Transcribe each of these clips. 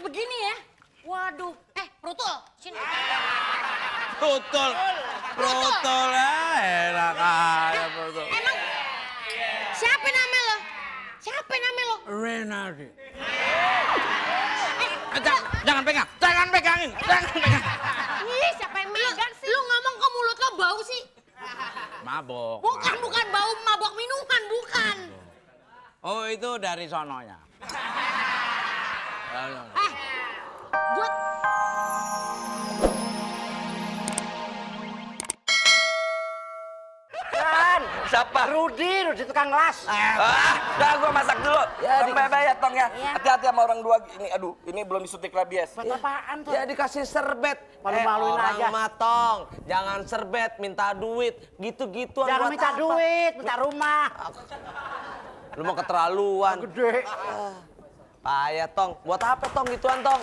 begini ya. Waduh, Prutul, sini. Prutul enak aja Prutul. Emang siapa nama lo? Siapa nama lo? Renaldi. Jangan pegangin. Ih, siapa yang megang sih? Lu ngomong kok mulut lo bau sih? Mabok. Bukan bau mabok minuman, bukan. Oh, itu dari sononya. Gue... Siapa? Rudi tukang las. Udah gua masak dulu. Ya, Tong bayar Tong ya. Iya. Hati-hati sama orang dua ini. Aduh, ini belum disuntik rabies. Apaan tuh? Ya dikasih serbet. Malu-maluin aja. Orang matong, jangan serbet, minta duit. Gitu-gitu. Jangan minta duit, minta rumah. Lu mau keterlaluan. Gede. Payah Tong. Buat apa Tong gituan Tong?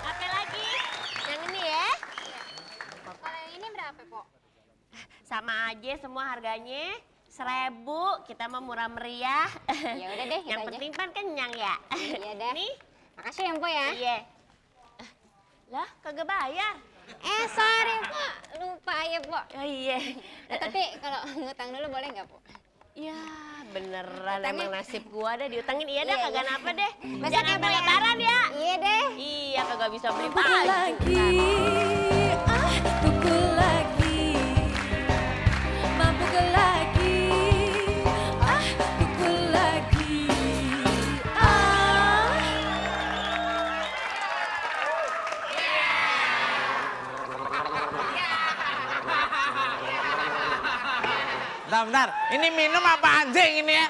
Apa lagi? Yang ini ya? Kalau yang ini berapa, Pok? Sama aja semua harganya. 1.000, kita mah murah meriah. Ya udah deh, Yang gitu penting kan kenyang ya. Iya deh. Nih, Makasih ya, Mpok ya. iya. Lah, kagak bayar. Sorry, Pok. Lupa ya, Pok. Oh iya. Tapi kalau ngutang dulu boleh nggak, Pok? Ya, beneran Utangnya- emang nasib gua deh diutangin. Iya dah, Iya, kagak iya. napa deh. Besok Jangan ya, sampai Bu, ya. lebaran ya. Iya deh. Iya, kagak bisa beli Pukul baju. lagi, pukul lagi, mabuk lagi, pukul lagi, Bentar. Ini minum apa anjing ini ya?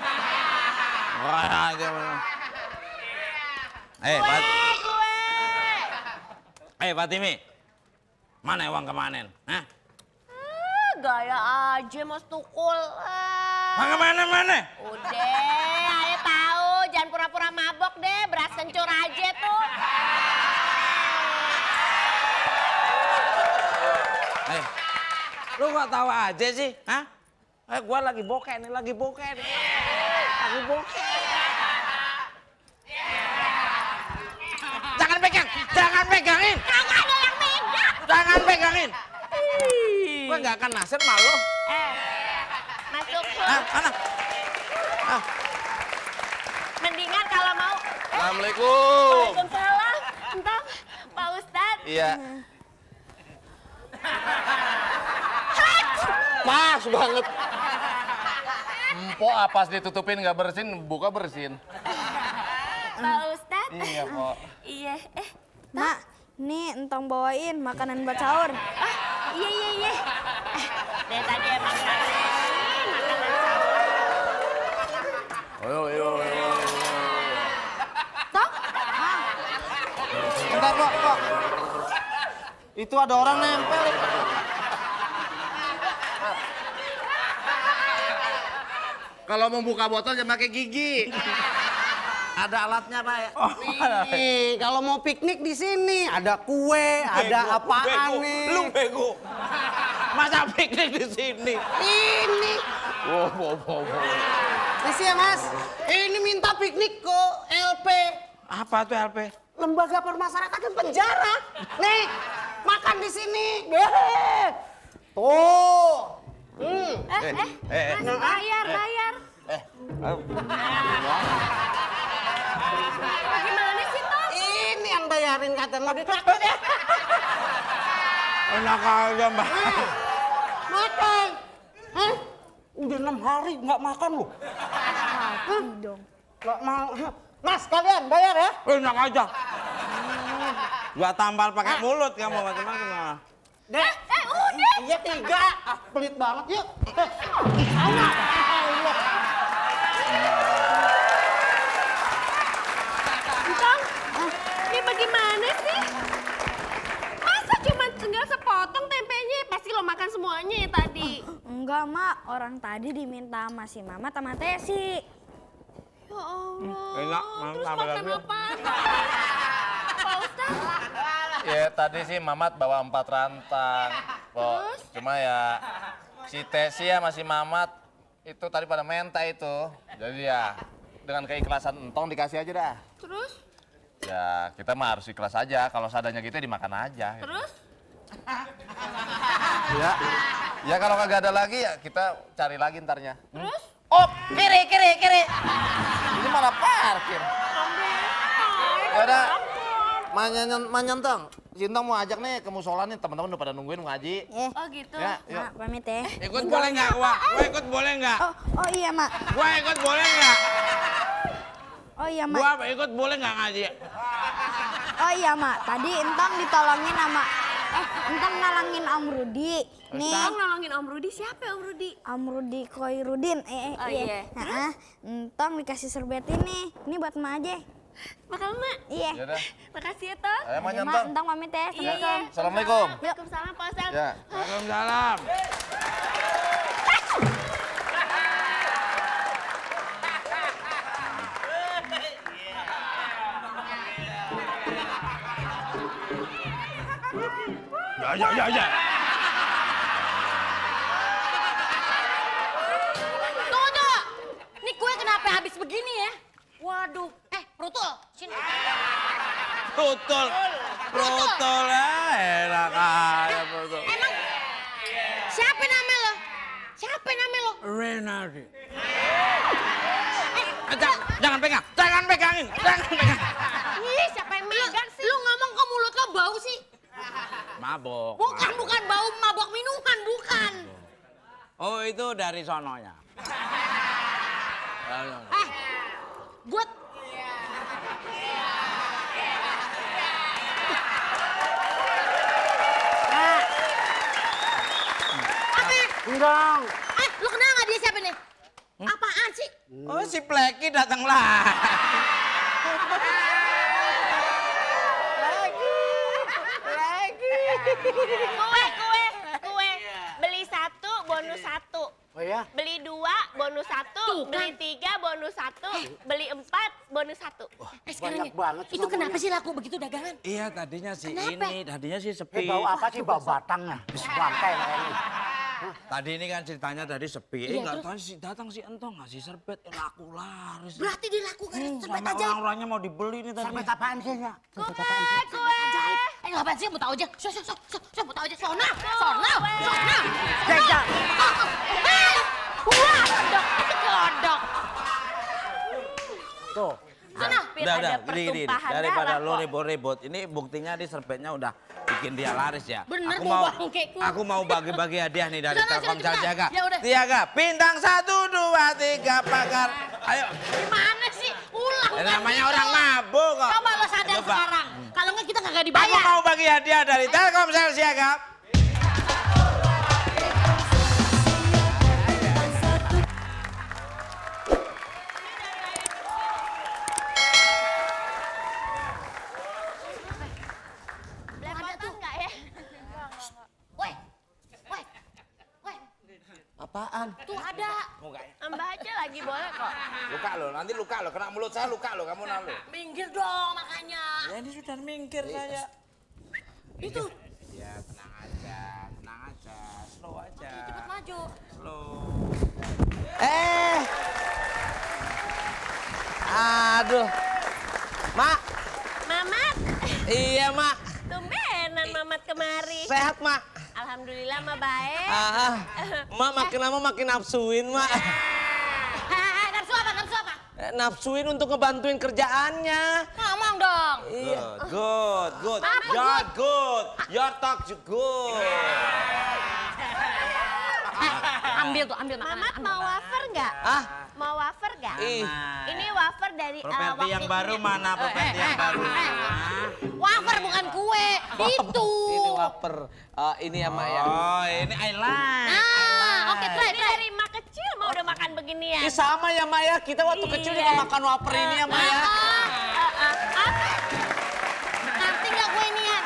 Wah, aja. Fatimi. Mana uang kemanin? Hah? Gaya aja Mas Tukul. Uang kemana-mana? Udah, ayo tahu, jangan pura-pura mabok deh, beras kencur aja tuh. Lu gak tahu aja sih? Hah? Gua lagi bokeh nih. Lagi bokeh. Jangan pegangin. Kagak ada yang megang. Jangan pegangin. Gua gak akan nasib malu. Mas Tukul, Mana? mendingan kalau mau. Assalamualaikum. Waalaikumsalam. Entah, Pak Ustadz. Iya. Pas banget. Empok pas ditutupin nggak bersin, buka bersin. Pak Ustadz. Iya, Pok. Iya, Mak, nih entong bawain makanan buat sahur. iya. Dari tadi emang ngeliatin makanan sahur. Ayo. Bentar, Pok. Itu ada orang nempel. Kalau mau buka botol jangan pakai gigi. Ada alatnya, Pak ya. Oh, Nih, kalau mau piknik di sini ada kue, ada apaan nih? Lu bego. Masa piknik di sini? Ini. Wow. Isi ya, Mas. Ini minta piknik ke LP. Apa tuh LP? Lembaga Permasyarakatan Penjara. Nih, makan di sini. Yeay. Tuh. Bayar. Gimana sih, Tom? Ini yang bayarin kata lo ditakut ya. Enak aja, Mbak. Makan. Hah? Udah 6 hari nggak makan lu. Dong. Nggak mau. Mas, kalian bayar ya. Enak aja. Gua tampal pakai mulut kamu macam-macam. Dek. Udah. Iya 3. Pelit banget yuk. Entong, ini bagaimana sih? Masa cuma tinggal sepotong tempenya? Pasti lo makan semuanya ya tadi. Enggak, Mak. Orang tadi diminta sama si Mama sama Tesi. Ya Allah. Enak, Terus tambah makan lagi. apa? Pak Ustadz. Ya tadi sih Mamat bawa 4 rantang, Pok. Cuma ya si Tesi ya masih Mamat itu tadi pada menta itu. Jadi ya dengan keikhlasan entong dikasih aja dah. Terus? Ya kita mah harus ikhlas aja, kalau seadanya gitu ya dimakan aja. Gitu. Terus? Ya kalau kagak ada lagi ya kita cari lagi ntarnya. Terus? Oh, kiri. Ini malah parkir. Ya udah, Manyentong, Sintong mau ajak nih ke musola nih, teman-teman udah pada nungguin mau ngaji. Oh gitu. Ya, yuk. Mak, pamit ya. Ikut boleh nggak, Wak? Gua ikut boleh nggak? Oh iya, Mak. Gua ikut boleh nggak? Oh iya, Mak. Gua ikut boleh nggak ngaji? Oh iya, Mak. Tadi Entong ditolongin sama Entong nalangin Om Rudi. Nih, Entong nolongin Om Rudi, siapa Om Rudi? Om Rudi Koirudin. Oh, iya. Heeh. Entong dikasih serbet ini. Ini buat Mak aja. Makasih, Mak. Iya. Ya udah. Makasih ya, Toh. Ayo Ya, Mak, Manyentong. Entong pamit ya. Assalamualaikum. Assalamualaikum. Waalaikumsalam, Pak Ustadz. Ya. Waalaikumsalam. Ya. Tunggu. Ini kue kenapa habis begini ya? Waduh. Brutul. Sini. Brutul enak aja brutul. Emang siapa nama lo? Renaldi. Jangan pegangin. Ih, siapa yang megang sih? Lu ngomong ke mulut lo bau sih. Mabok. Bukan bau mabok minuman, bukan. Oh itu dari sononya. Gue Enggak. lu kenal nggak dia siapa nih? Apaan sih? Oh si Pleki datanglah. Kue. Beli 1 bonus 1. Oh ya? Beli 2 bonus 1. Beli 3 bonus 1. Beli 4 bonus 1. Banyak banget. Itu kenapa sih laku begitu dagangan? Iya tadinya sih Kenapa? tadinya sih sepi. Bau apa sih? Bau batangnya. Bisa bangkai kayaknya. Tadi ini kan ceritanya tadi sepi. Nggak tahu sih datang si Entong ngasih serbet laku laris. Berarti dilakukan serbet Sampai ajaib. orang-orangnya mau dibeli nih tadi. Serbet apaan sih ya? Kue. Ngapain sih? Mau tahu aja. Mau tahu aja. Sona. Jajak. Wah, kodok. Tuh. Sana, biar ada pertumpahan daripada darah lo kok. ribut-ribut. Ini buktinya di serbetnya udah bikin dia laris ya. Bener, aku mau mau bangkeku. aku mau bagi-bagi hadiah nih dari Sana, Telkomsel cepetan. Siaga. Ya udah. Siaga, bintang 1, 2, 3 pakar. Ayo. Gimana sih? Ulang. Namanya orang mabuk kok. Coba lo sadar Coba. sekarang. Kalau nggak kita kagak Aku dibayar. mau bagi hadiah dari Telkomsel Siaga. Belepotan nggak ya? Woi. Apaan? Tuh ada. Tambah aja lagi boleh kok. Luka lo, nanti luka lo. Kena mulut saya luka lo, kamu nalu. Minggir dong makanya. Ya ini sudah minggir saya. Itu. Ya tenang aja, slow aja. Cepet maju. Slow. Aduh. Mak, Mamat. iya Mak. Tumbenan Mamat kemari. Sehat Mak. Alhamdulillah mah baik. Mak makin lama makin nafsuin Mak. Nafsu apa? Nafsuin untuk ngebantuin kerjaannya. Ngomong dong. Iya. Good. You're good. Your talk good. Ambil makanan. Mamat mau wafer nggak? Ah, Mau wafer nggak? ih. Ini wafer dari Properti yang baru mana? Properti yang baru. Wafer bukan kue. Itu. Ini wafer. Ini ya Mak ya. Oh, ini I like. Oke, try. Ini dari mak kecil mau udah makan beginian. Ini sama ya Mak ya. Kita waktu kecil juga makan wafer ini ya Mak ya. Ngerti nggak kue inian?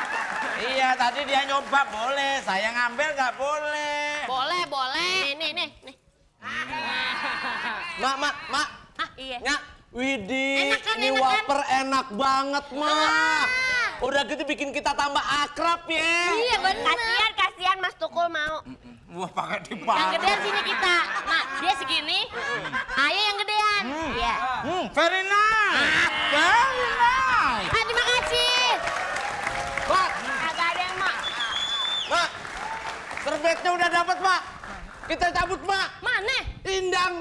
Iya, tadi dia nyoba boleh. Saya ngambil nggak boleh. Boleh. Nih. Mak. Hah, iya. Nyak, widih, Enak kan, ini enak kan? wafer enak banget Mak. Udah gitu bikin kita tambah akrab ya. Iya bener. Kasian gantian Mas Tukul mau. Wah, pakai Yang dipakai. gedean sini kita. Nah, dia segini. Ayo yang gedean. Iya. Very nice. Very nice. Ah, terima kasih. Pak, Agak ada yang mak. Pak. Serbetnya udah dapat, Pak. Kita cabut, Pak. Mana? Indang.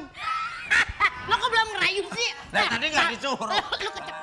Lo kok belum ngerayu sih? Nah, tadi nggak disuruh. Lu kecepet.